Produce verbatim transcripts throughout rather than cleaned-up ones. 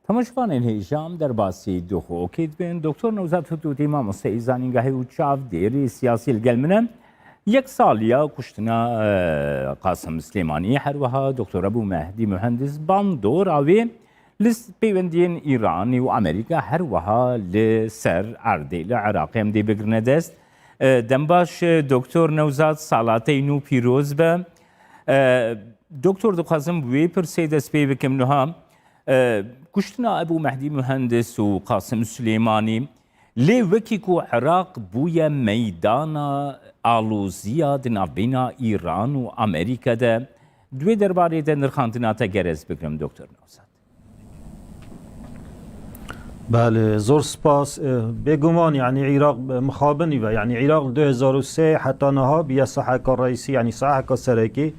Temaşevanên hêja, em derbasî doxokê dibin. Doktor Newzat Hutûtî, mamoste ê zanîngehê û çavdêrê siyasî li gel min e. Yek saliya kuştina, e, Qasim Silêmanî, her wiha Doktor Ebû Mehdî Muhendis, bandora wê li s-, pêwendiyên Îranê û Amerîka, her wiha li ser erdê li Iraqê em dê bigirine dest. E, dembaş, e, Doktor Newzat, sala te nû pîroz be. E, Doktor, dixwazim wê pirsê dest pê bikim niha. E, kuştina Ebû Mehdî Muhendis û Qasim Silêmanî, lê wekî ku Iraq bûye meydana aloziya di navbeyna Îran û Amerîka de, di wê derbarê de nirxandina te ger ez bigirim, Doktor Newzat. Belê, zor spas. E, bêguman, yanî Iraq, e, mixabin î ve. Yanî Iraq li du hezar û sê heta niha biye saheka reîsî, yanî saheka serekî.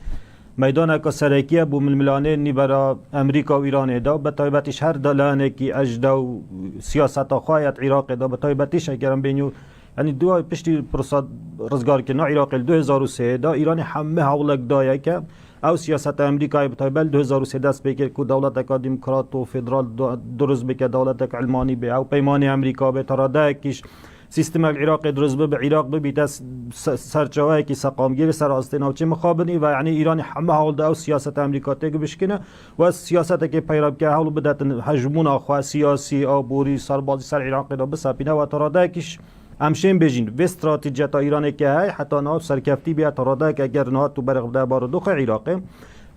Meydaneke serekî ye bo milmilanê nîvera Amerîka û Îranê de, bi taybetî ji her de layenekî ejde û siyaseta xwe ya di Iraqê de, bi taybetî eger em bênî û, yanî duwa piştî pirsa rizgarkirina Iraqê li du hezar û sê de, Îranê hemû hewlek daye ke ew siyaseta Amerîkayê bi taybet li du hezar û sê dest pê kir ku dewleteka demokrat û federal du-, dirust bike, dewletek ilmanî be, ew peymanê Amerîka be, ta radeyekî ji sîstemek Iraqê dirust bibe, Iraq bibîte s-, se-, serçaweyekî seqamgirî ser astê navçê mixabin î ve, yanî Îranê hemû hewl da ew siyaseta Amerîka têk bişkine û siyasetekê peyre bike, hewl bide tin hejmûna xwe siyasî, aborî, serbazî ser Iraqê de bisepîne û ta radeyekî ji, em şên bêjin, vê stratejiyeta Îranê ke heye, heta niha serkeftî bîye, ta radeyek eger niha tu berê xwe bide barodoxê Iraqê,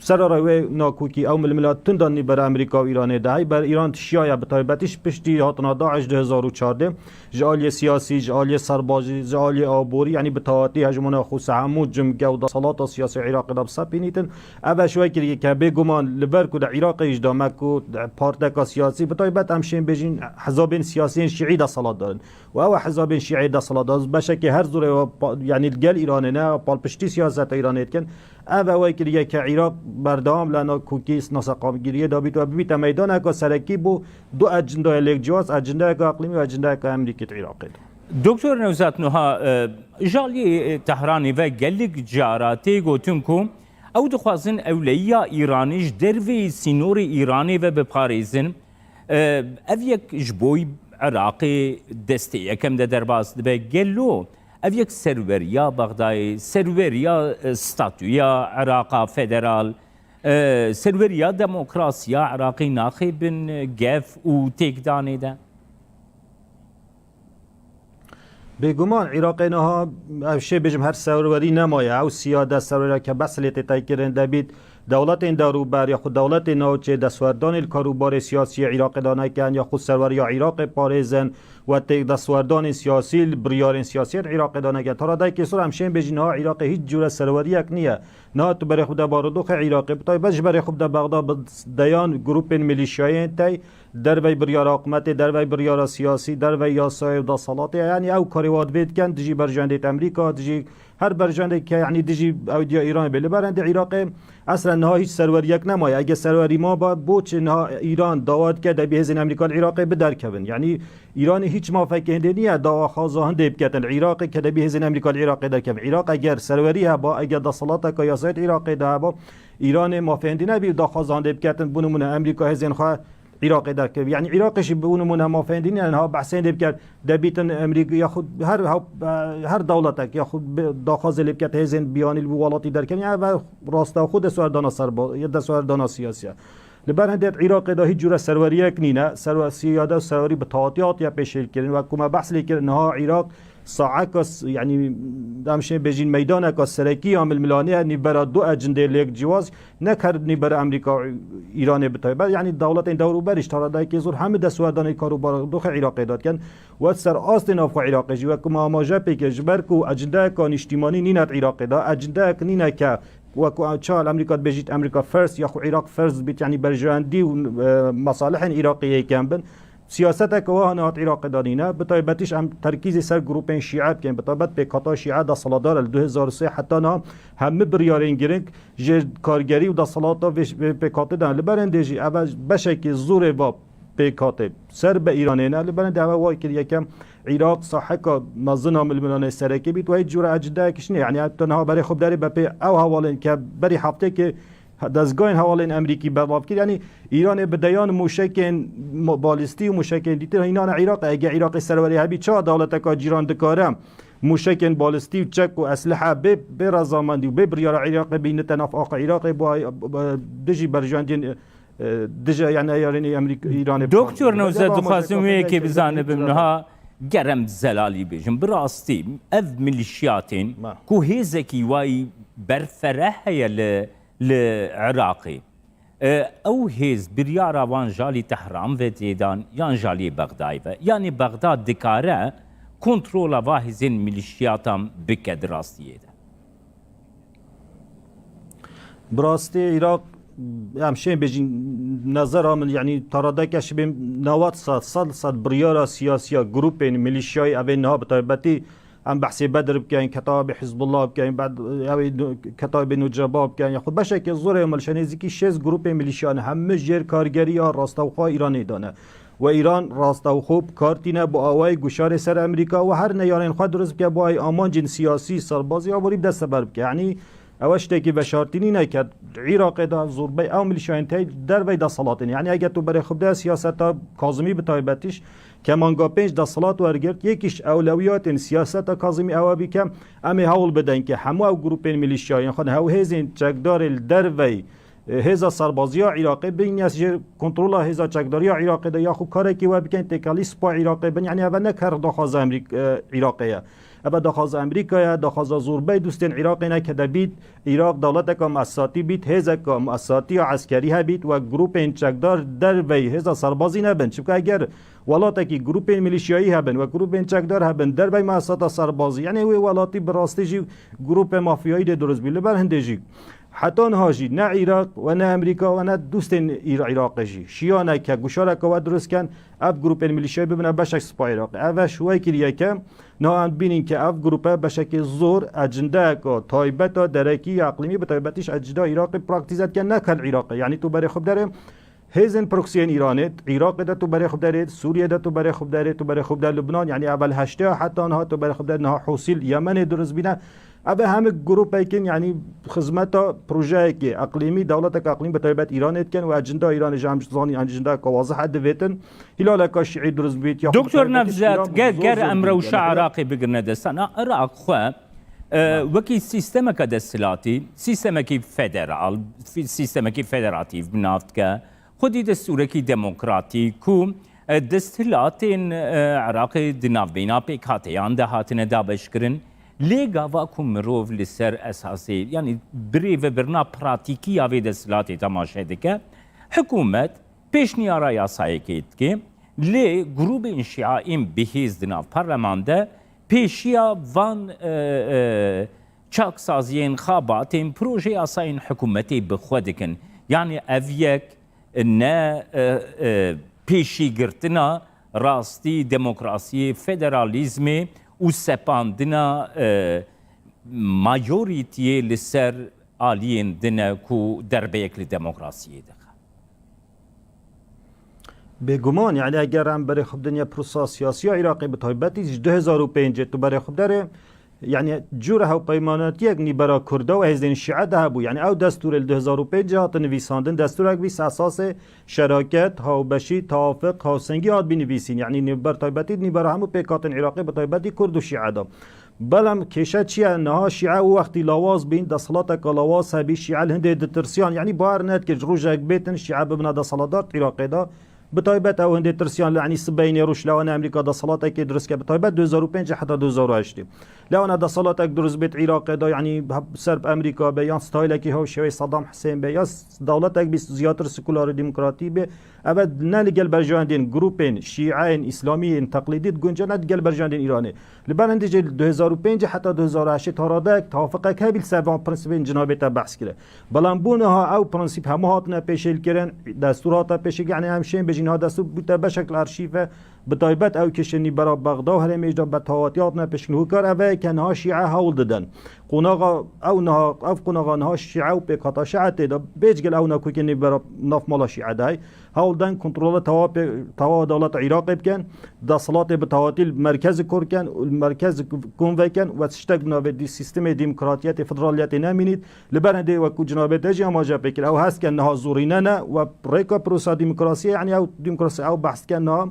Serera wê nakokî ew milmila tunda nîvera Amerîka û Îranê de heye. Ber Îran şiyaye, bi taybetî ji piştî hatina DAIŞ du hezar û çardeh, ji aliyê siyasî, ji aliyê serbazî, ji aliyê aborî, yanî bi tawatî hejmûna xwe ser hemû cimge û desthilata siyasî Iraqê de bisepînîtin. Ev e ji wê kiriye ke bêguman li ber ku di Iraqê jî de me ku parteka siyasî, bi taybet em şên bêjin hizabên siyasiyên şîî desthilatdar in. Û ew hizabên şîî desthilatdar, beşekê her zûrê we pa-, yanî li gel Îranê ne, palpiştî siyaseta Îranê dikin. Ev e wê kiriye ke Iraq berdewam li nakokî naseqamgiriyê de bît û bibîte meydaneka serekî bo du ecindayê lêk ciyaz, ecindayeka eqlîmî û ecindayeka Amerîkî di Iraqê de. Doktor Newzat, nuha, e, ji aliyê, e, Tehranê ve gelek cara tê gotin ku ew dixwazin ewleyiya Îranê ji derveyî sînorê Îranê ve biparêzin. E, ev yek ji bo Iraqê destê yekem de derbas dibe. Gelo ev yek serweriya Bexdayê, serweriya, e, statûya Iraqa federal, e, serweriya demokrasiya Iraqê naxe bin gef û têkdanê de? Bêguman Iraqê niha, ev şê bêjim, her serwerî nemaye. Ew siyade serweriya ke behs lê tê tê kirin, debît dewletên derûber ya xwe dewletên navçê destwerdanê li karûbarê siyasî yê Iraqê de nekin, ya xwe serweriya Iraqê parêzin, we tê destwerdanên siyasî li biryarên siyasî yên Iraqê de nekin. Tara dayikê sor em şên bêjin, niha Iraqê hîç cûre serweriyek niye. Niha tu berê xwe de barodoxê Iraqê, bi taybet ji berê xwe de Bexda bi deyan grûpên milîşyayên tey dervey biryara hikûmetê, dervey biryara siyasî, dervey yasayê û desthilatê, yanî ew karê wa divê dikin dijî berjandê Amerîka, dijî her berjandê ke, yanî dijî ew diya Îranê bê. Li ber hindê Iraqê eslen niha hîç serweriyek nemaye. Eger serwerî maba, bo çi niha Îran dawa dike debî hêzên Amerîka li Iraqê bi derkevin? Yanî Îranê hîç mafekê hindê niye dawa xaza hindê biketin li Iraqê ke debî hêzên Amerîka li Iraqê derkevin. Iraq eger serwerî heba, eger desthilateka yasayê di Iraqê de heba, Îranê mafê hindî nebî daxwaza hindê biketin, bo nimûne Amerîka hêzên xwe Iraqê derkevî. Yanî Iraqê jî bo nimûne mafê hindî niye niha behsê hindê biket, debîtin Amerîka ya xwe her hew-, her dewletek ya xwe bi daxwazê lê biket hêzên biyanî li wî welatî derkevin. Yanî ev rasta xwe destwerdana serba-, ya destwerdana siyasî ye. Li ber hindê di Iraqê de hîç cûre serweriyek nîne. Serwe-, siyade û serwerî bi tawatî hatiye pêşêlkirin. Wek ku me behs lê kir, niha Iraq saheka s-, yanî, em şê bêjin meydaneka serekî ya milmilanê ye nîvbera du ecindê lêk cîwaz, ne her nîvbera Amerîka û Îranê bi taybet. Yanî dewletên dewrûberî ji taradayekê zor hemî destwerdanê karûbarê doxê Iraqê de dikin. Wet ser astê navxwe Iraqê jî, wek ku me amaje pê kir, ji ber ku ecindeyeka nîştîmanî nîne di Iraqê de, ecindeyek nîne ke Wek ku çawa li Amerîka dibêjît, America First, ya xwe Iraq First bît, yanî berjewendî û, e, mesalihên Iraqê yê kem bin. Siyaseteke wiha niha di Iraqê de nîne. Bi taybetî jî em terkîzê ser grûpên Şîe bikin. Bi taybet pêkhata Şîe desthilatdar e li du hezar û sê heta niha hemû biryarên girîng ji kargerî û desthilata vê, vê pêkhatê de ne. Li ber hindê jî ev e beşekî zorê va pêkhatê ser bi Îranê ne. Li ber hindê ev e wa kir yekem Iraq saheka mezin a milmilanê serekê bît û hîç cûre ecindeyek jî nîne. Yanî heta niha berê xwe biderê be pê ew hevalên ke berî hefteyekê dezgahên hewalên Amerîkî berlav kir. Yanî Îranê bi deyan mûşekên mo-, balîstî û mûşekên dîtir hînane Iraqê. Eger Iraqê serwerê hebî, çawa dewleteka cîran dikare mûşekên balîstî û çek û eslihe bê, bê rezamendî û bê biryara Iraqê bînite nav axa Iraqê, bo ay, b-, b-, dijî berjandiyên, e, dije, yani eyarên Amerîka, Îranê? Doktor Nevzat, dixwazim wê yekê bizanibim niha, ger em zelalî bêjin. Bi rastî ev milîşiyatên ku hêzekî wayî berfere heye li, li Iraqê, e, ew hêz biryara wan ji alî Tehran ve tê dan yan ji alî Bexdayê ve? Yanî Bexda dikare kontrola va hêzên milîşiyatan bike di rastiyê de? Bi rastî Iraq, em şên bêjin, nezera min, yanî taradeke şibên newet sed, sed sed biryara siyasiya grûpên milîşyayî, evên niha bi taybetî em behsê Bedr bikeyn, Ketabê Hizbullah bikeyn, bed-, ew ê nu-, Ketabê Nûceba bikeyn, ya xwe beşekê zorê milîşya nêzîkî şêst grûpên milîşyan hemû jêr kargeriya rastewxwa Îranê de ne. Û Îran rastewxo bi kar tîne bo awayî guşarê ser Amerîka û her neyarên xwe dirust bike bo ay amancên siyasî, serbazî, aborî bi dest seber bike. Yanî ew ştekî veşartî nîne ke Iraqê de zorbey ew milîşyayên tey dervey desthilatê ne. Yanî eger tu berê xwe bide siyaseta Kazimî bi taybetîş, ke manga pênc desthilat wergirt, yekî ji ewlewiyatên siyaseta Kazimî ew e bî ke em ê hewl bidin ke hemû ew grûpên milîşyayên xwe, ew hêzên çekdarê li dervey e, hêza serbaziya Iraqê bin ya jêr kontrola hêza çekdariya Iraqê de, yaxu karekî we bikin têkelî spa Iraqê bin, yanî eve ne ker daxwaza Amerîk-, e, Iraqê ye. Eve daxwaza Amerîka ye, daxwaza zorbey dostên Iraqê ne ke debît Iraq dewleteka muesisatî bît, hêzeka muesisatî ya eskerî hebît, we grûpên çekdar derveyî hêza serbazî nebin. Çimka eger welatekî grûpên milîşyayî hebin, we grûpên çekdar hebin, dervey muesisata serbazî, yanî wê welatî bi rastî jî grûpê mafyayî dê dirust bî. Li ber hindê jî Heta niha jî ne Iraq we ne Amerîka we ne dostên Îra-, Iraqê jî şiyane ke guşareke we dirust ken, ev grûpên milîşyayî bibine beşek sipa Iraqê. Ev e şiwekî yeke niha em dibînin ke ev grûpe beşekê zor ecindeyeka taybet a derekî ya eqlîmî, bi taybetî jî ecinda Iraqê praktîze dike, ne kel Iraqê. Yanî tu berê xwe biderê hêzên proksiyên Îranê, Iraqê de tu berê xwe biderê, Sûriyê de tu berê xwe biderê, tu berê xwe biderê Lubnan, yanî evel heştê heta niha tu berê xwe biderê, niha Hûsî li Yemenê dirust bîne. Ev hemî grûpek in, yanî xizmeta projeyekê eqlîmî, dewletek eqlîmî bi taybet Îranê dikin û ecinda Îranê ji em zanîn, ecindayeke wazih e divêtin. Hilaleka şîî dirust bît, ya Doktor Nevzat, ger, ger em rewşa Iraqê bigirine destana, Iraq xwe, e, wekî sîstemeke desthilatî, sîstemekî federal, fî-, sîstemekî federatîf bi nav dike, xwedî destûrekî demokratîk ku, e, desthilatên, e, Iraqê di navbeyna pêkhateyan de hatine dabeşkirin. Lê gava ku mirov li ser esasê, yanî birêvebirina pratîkî ya vê desthilatê temaşe dike, hikûmet pêşniyara yasayekê dike, lê grûbên şîa ên bihêz di nav parleman de pêşiya van, e, e, çaksaziyên, xabatên, proje yasayên hikûmetê bi xwe dikin. Yanî ev yek ne, e, e, pêşîgirtina rastî demokrasiyê, federalîzmê û sepandina, e, mayorîtiyê li ser aliyên din e ku derbeyek li demokrasiyê dixe. Bêguman, yani eger em berê xwe bidin ya prosa siyasiya Iraqê, bi taybetî ji du hezar û pêncê tu berê xwe biderê, yani cûre hewpeymanatiyek nîbera Kurda û hêzên Şîe de hebû. Yani ew destûrê li du hezar û pêncê hate nivîsandin, destûrek bî esasê şeraket, hawbeşî, tewafiq, hawsengî hat binivîsîn. Yani nîber taybetî nîbera hemû pêkhatin Iraqê, bi taybetî Kurd û Şîe de. Belem kêşe çi ye? Niha Şîe û wextî lawaz bîn, desthilateka lawaz hebî, Şîe li hindê ditirsiyan, yanî bawer nedikir ji rojek bêtin Şîe bibine desthilatdar Iraqê de. Bi taybet ew hindê tirsiyan li, yanî sibeynê roj lewana Amerîka desthilatekê dirust ke, bi taybet du hezar û pêncê heta du hezar û heştê. Lewana desthilatek dirust bêt Iraqê de, yanî he-, ser bi Amerîka be, yan stayilekî hew şêweyê Saddam Hussein be, ya s-, dewletek bî ziyatir sekular û demokratî be, Eve ne li gel berjewendên grûpên şîeyên îslamî yên teqlîdî digunce, ne li gel berjewendên Îranê. Li ber hindê jî li du hezar û pêncê heta du hezar û heştê taradeyek tewafiqek hebî li ser van prensîbên cinabê te behs kire. Belam bû niha ew prensîb hemû hatine pêşêlkirin, destûr hate pêşêlkirin, yanî em şên bêjin niha destûr bûte beşek li arşîve, bi taybet ew kişên nîbera Bexda û herêmê jî de bi tewatî hatine pêşkirin. Hûkar ev e ke niha şîe hewl didin. Qonaxa ew niha, ev qonaxa niha şîe û pêkhata şîe tê de, bêjgil ew nakokên nîbera navmala şîe de heye. Hewl den kontrola tewa pê-, tewa dewleta Iraqê bikin, desthilatê bi tewatî li merkezê kor kin û li merkezê kum vekin we tiştek bi navê dî-, sîstemê demokratiyetê, federaliyetê nemînît. Li ber hindê wekû cinabê te jî amaje pê kir. Ew hest ken niha zorîne ne we rêka prosa demokrasiyê, yanî ew demokrasi ew behs ken niha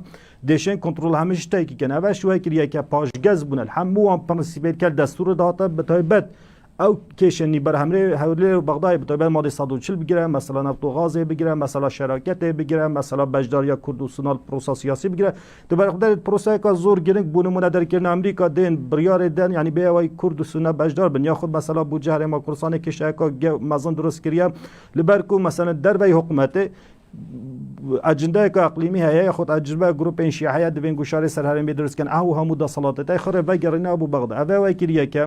dêşên kontrol hemî ji têkî kin. Ev eş we kiriye ke paşgez bûne. Li hemû wan prensîpê ke li destûrê de hate bi taybet ew kêşên nî berhemrê Hewlêr û Bexdayê bi taybet madê sed û çil bigire, mesela neft û gazê bigire, mesela şeraketê bigire, mesela beşdariya Kurd û Sunal prosa siyasî bigire. Tu berxwedar prosayeka zor giring bû nimûne derkirina Amerîka dên biryarê den, yanî bê ew Kurd û Sunne beşdar bin. Yaxud mesela bû Herêma Kurdistanê kêşeyeka ge-, mezin dirust kiriye. Li ber ku mesela derveyî hikûmetê ecindeyeke eqlîmî heye, yaxud ecinde grûpên şîe heye, divên guşarê ser herêmê dirust kin. Ew hemû desthilatê te xirê vegerîne bû Bexda. Ev e wekiriyeke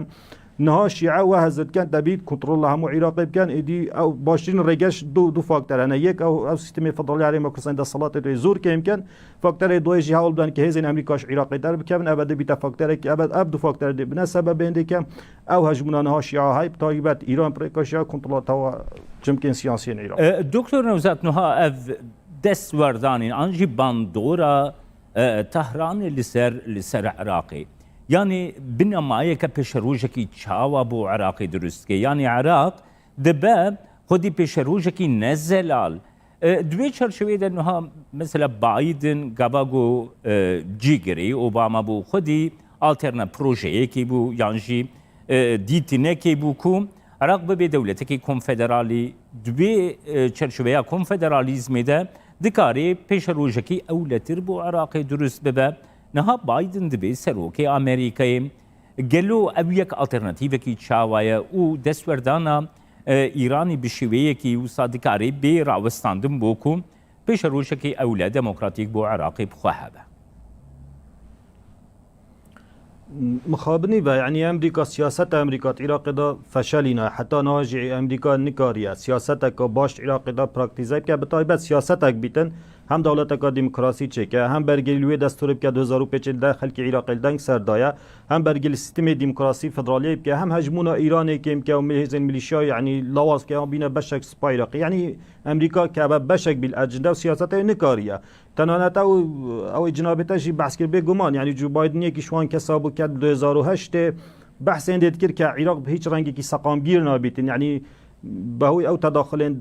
niha şîe we hezir dikin, debî kontrola hemû Iraqê bikin. Êdî ew baştirîn rêgeş du, du faktor hene. Yek ew, ew sîstemê federalî Herêma Kurdistanê desthilatê wê zor kêm kin. Faktorê doyê jî hewl bidan ke hêzên Amerîka ji Iraqê derbikevin. Ev dibîte faktorekî, ev, ev du faktor dê bine sebebên dê ke ew hejmûna niha şîa hay, bi taybet Îran bi rêka şîa kontrola tewa çimkên siyasiyên Iraq. E, Doktor Newzat, niha ev destwerdanên an jî bandora, e, Tehranê li ser, li ser Iraqê, yanî binemayeke pêşerojekî çawa bo Iraqê dirust dike? Yanî Iraq dibe xwedî pêşerojekî ne zelal. E, di wê çarçovê de niha mesela Biden gava ku, e, cîgirî Obama bû, xwedî alterne projeyekê bû yan jî, e, dîtinekê bû ku Iraq bibe dewletekî konfederalî. Di wê, e, çarçoveya konfederalîzmê de dikarê pêşerojekî ewletir bo Iraqê dirust bibe. Niha Biden dibe serokê Amerîkayê. Gelo ev yek alternatîvekî çawa ye û destwerdana, e, Îranî bi şêweyekî wisa dikarê bê rawestandin bo ku pêşerojekî ewle demokratîk bo Iraqê bi xwe hebe? Mixabinî ve, yanî Amerîka, siyaseta Amerîka di Iraqê de feşelîne. Heta niha jî Amerîka nikariye siyaseteke baş di Iraqê de praktîze bike, bi taybet siyasetek bîtin hem dewleteka demokrasî çêke, hem bergirî li wê destûrê bike du hezar û pêncê de xelkê Iraqê li deng ser daye, hem bergirî li sîstemê demokrasî federaliyê bike, hem hejmûna Îranê kêm bike û hêzên milîşya, yanî lawaz bike, an bîne beşek sipa Iraqê. Yanî Amerîka ke eve beşek bî li ecinde û siyaseta wê nikariye. Tenaneta ew, ew ê cinabê te jî behs kir, bêguman, yanî Joe Biden yekî ji wan kesa bû ke du hezar û heştê behsên dê dikir ke Iraq bi hîç rengekî seqamgîr nabîtin. Yanî bi hewî ew tedaxulên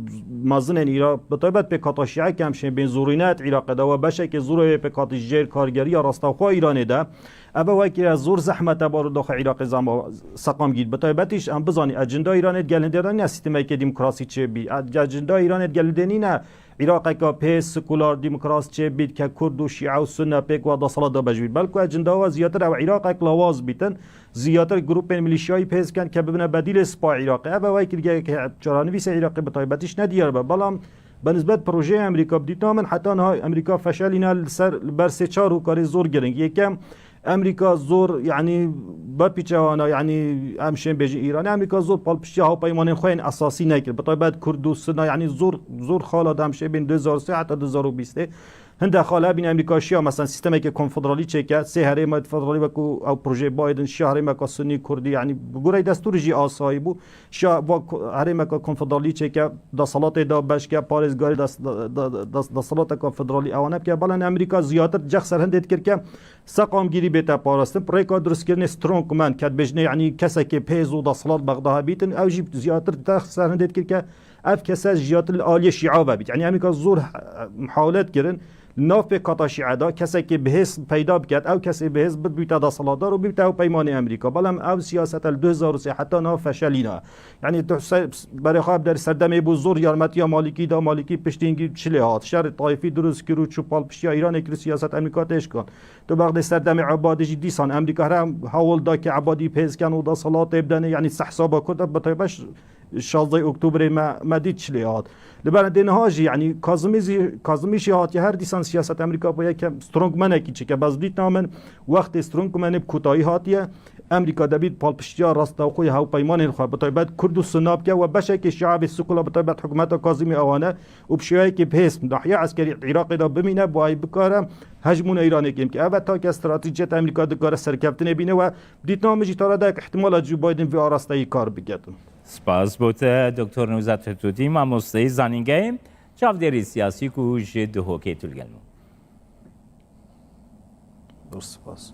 mezin ên Îraq, bi taybet pêkhata şîe ke em şên bên zorîne di Iraqê de we beşekê zorê wê pêkhatî ji jêr kargeriya rastaxwe Îranê de. Ev e wekî zor zehmet e barodaxa Iraqê zama seqamgîr. Bi taybetî jî em bizanî ecenda Îranê digel hindê de nîne sîstemeke demokrasî çêbî. E, ecenda Îranê digel hindê nîne Iraqeka pê sekular, demokrat çêbît ke Kurd û Şîe û Sunne pêk wa desthilat de beş bît. Belku ecenda we zîyatir ew Iraqek lawaz bîtin, zîyatir grûpên milîşyayî pêz ken ke bibine bedîlê sipa Iraqê. Ev e wekî digel ke caranivîsê Iraqê bi taybetî ji nediyar be. Belam bi nisbet projeyê Amerîka bi dîtina min heta niha Amerîka feşelîne li ser, li ber sê çar hokarê zor giring. Yekem, Amerîka zor, yanî, bepîçewana, yanî, em şên bêjin Îranê, Amerîka zor palpiştiya hawpeymanên xwe yên esasî nekir. Bi taybet Kurd û Sunna, yanî, zor, zor xala de em şên bên du hezar û sê heta du hezar û bîstê. Hinde xal hebîn Amerîka şiya, mesela, sîstemeke konfederalî çêke, sê herêma federalî wekû ew projeyê Biden, şiya herêmeka Sunnî Kurdî, yanî, bi goreyê destûrê jî asayî bû. Şiya va ko-, herêmeka konfederalî çêke, desthilatê da beşke, parêzgarê des-, de-, de-, des-, desthilateka federalî ewane bike. Belen Amerîka ziyatir ceh ser hindê dikir ke seqamgîrî bête parastin. Rêka dirustkirinê strongman, ke dibêjinê, yanî kesekê bi hêz û desthilat Bexda hebîtin, ew jî ziyatir ceh ser hindê dikir ke ev kese ziyatir li aliyê şîa ve bît. Yanî Amerîka zor, eh, muhawlet kirin. Li nav pêkhata şîe de kesekê bi hêz peyda biket, ew kesê bi hêz bibîte desthilatdar û bibîte hewpeymanê Amerîka. Belam ev siyasete li du hezar û sê heta niha feşelîne. Yanî tu se-, berê xwe bi der serdemê bû zor yarmetiya Malîkî da, Malîkî piştî hingî çilê hat. Şerê taîfî dirust kir û çû palpiştiya Îranê kir û siyaseta Amerîka têşkan. Tu bexdê serdemê Ebadê jî dîsan Amerîka here hewl da ke Ebadî pêz ken û desthilatê bidene, yanî sehsaba Kurd bi taybet şazdeh Oktoberê me, me dît çilê hat. Li ber dê niha jî, yanî Kazimî zî, Kazimî jî hatiye her dîsan siyaset Amerîka bo yeke strongmanekî çike. Bes dîtina min wextê strongmanê bi kotayî hatiye. Amerîka debît palpiştiya rastaxûyê hewpeymanên xwe, bi taybet Kurd û Sunna bike we beşekê şiavê Sukula, bi taybet hikûmeta Kazimî ewane û bi şêweyekê bi hêz nahiya eskerî Iraqê de bimîne, bo ay bikare hejmûna Îranê kêm bike. Ev e take stratejiyet Amerîka dikare serkeftinê bîne we dîtina min jî tara dayek ihtimala Joe Biden vê arasteyî kar biket. Spas bo te, Doktor Newzat Hututî, mamosteyê zanîngehê. Çavdêrî siyasî ku ji Duhokê tu li gel me. Zor spas.